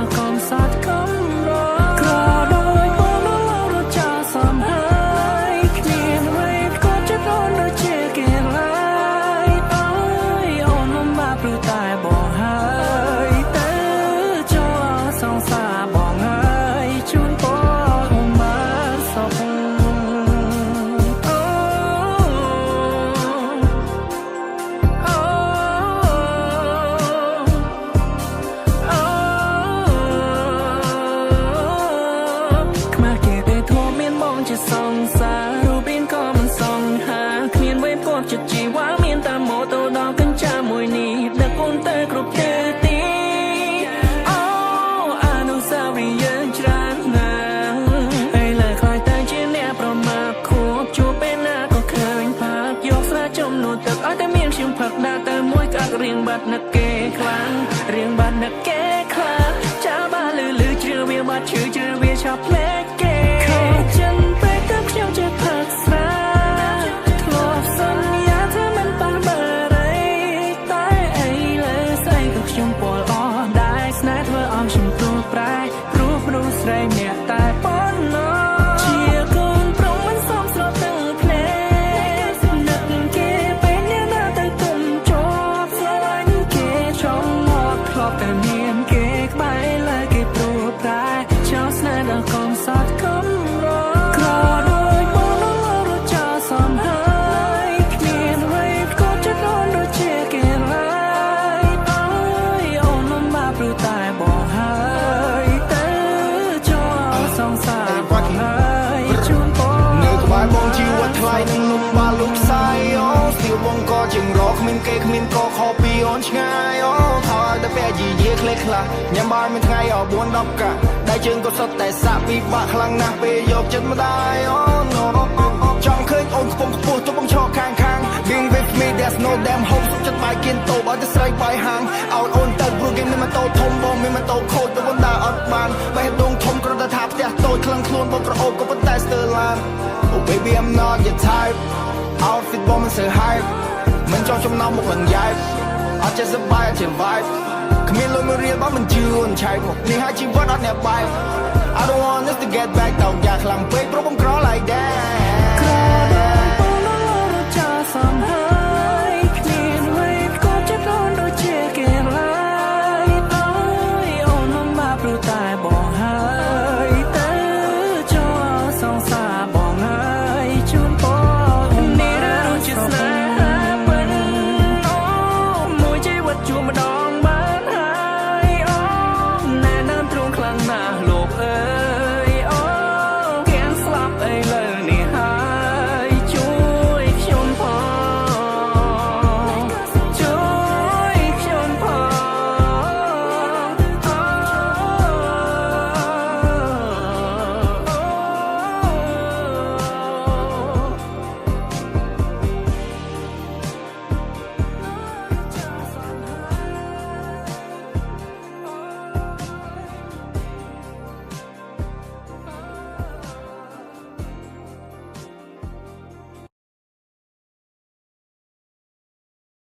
ដល់កំសត់កំរក្រដោយបងដល់លោករត់ចោលសំហើយគ្មានអ្វីក៏ចិត្តអូនដូចជាគេឡើយអើយអូនលំបាកព្រោះតែបងហើយទៅចូលសង្សារបងហើយជូនពរអូនបានសុខអូអូអូខ្មាស់គេទេធ្លាប់មានបងជាសង្សាររូបរាងក៏មិនសង្ហាគ្មានវេពាប់ចិត្តជីវ៉ាមានតែម៉ូតូដល់កញ្ចាមួយនេះដឹកអូនទៅគ្រប់ទិសទីអូអនុស្សាវរីយ៍យើងច្រើនណាស់ឥឡូវខ្លាចតែជាអ្នកប្រមាថខួបជួបពេលណាក៏ឃើញផាកយកស្រាចំនួនទឹកឲ្យតែមានខ្ញុំផឹកដាក់ទៅមួយក្អាក់រៀងបាត់នឹកគេខ្លាំងរៀងបាត់នឹកគេខ្លាំងចាបាលឺលឺជ្រឿវាបាត់ឈឺជ្រឿវាឆាប់ភ្លេចគេខកចិនពេកទៅខ្ញុំចេះផឹកស្រាធ្លាប់សន្យាថាមិនប៉ះបារីតែអីលើស្អីក៏ខ្ញុំពលអស់ដែរស្នេហ៍ធ្វើឲ្យខ្ញុំព្រួសប្រែព្រោះមនុស្សស្រីម្នាក់តែប៉ុណ្ណោះជាកូនប្រុសមិនសមស្របទាំងភ្នែកនឹកគេពេលអ្នកណាទៅទុំជាប់ស្រឡាញ់គេចង់មកធ្លាប់តែមានគេក្បែរលើគេព្រួសប្រែចោលស្នេហ៍ដល់កំសត់កំរក្រដោយបងដល់លោករត់ចោលសំហើយគ្មានអ្វីក៏ចិត្តអូនដូចជាគេឡើយអើយអូនលំបាកព្រោះតែបងហើយទៅចូលសង្សារបងហើយជូនពរ នៅក្បែរបងជីវិតថ្លៃនឹងលំបាកលោកផ្សាយអូស្ទៀវបងក៏ជាងរកគ្មានគេគ្មានកខពីអូនឆ្ងាយអូថយតែពេលយីយាខ្លេះខ្លះញ៉ាំបាយមួយថ្ងៃអ4 10កាក់ដៃជើងក៏សុទ្ធតែសាក់ពីបាក់ខ្លាំងណាស់ពេលយកចិត្តម្ដាយអូ no ចង់ឃើញអូនខ្ពង់ខ្ពស់ទោះបងឈរខាងខាង Being with me, there's no damn hope សុខចិត្តបាយគៀនតូបឲ្យតែស្រីបាយហាងឲ្យអូនទៅព្រោះគេមានម៉ូតូធំបងមានម៉ូតូខូចទៅបណ្ដាអត់បានបេះដូងធំគ្រាន់តែថាផ្ទះតូចខ្លាំងខ្លួនបងក្រអូបក៏ប៉ុន្តែស្ទើរឡាន Oh baby, I'm not your type. Outfit បងមិនសូវ hype មិនចង់ចំណោមមុខឡើងយ៉ែបអត់ចេះសប្បាយអត់ចេះ vibe គ្មានលុយមួយរៀលបងមិនជឿអូនឆែកមកនេះហើយជីវិតអត់អ្នកបែប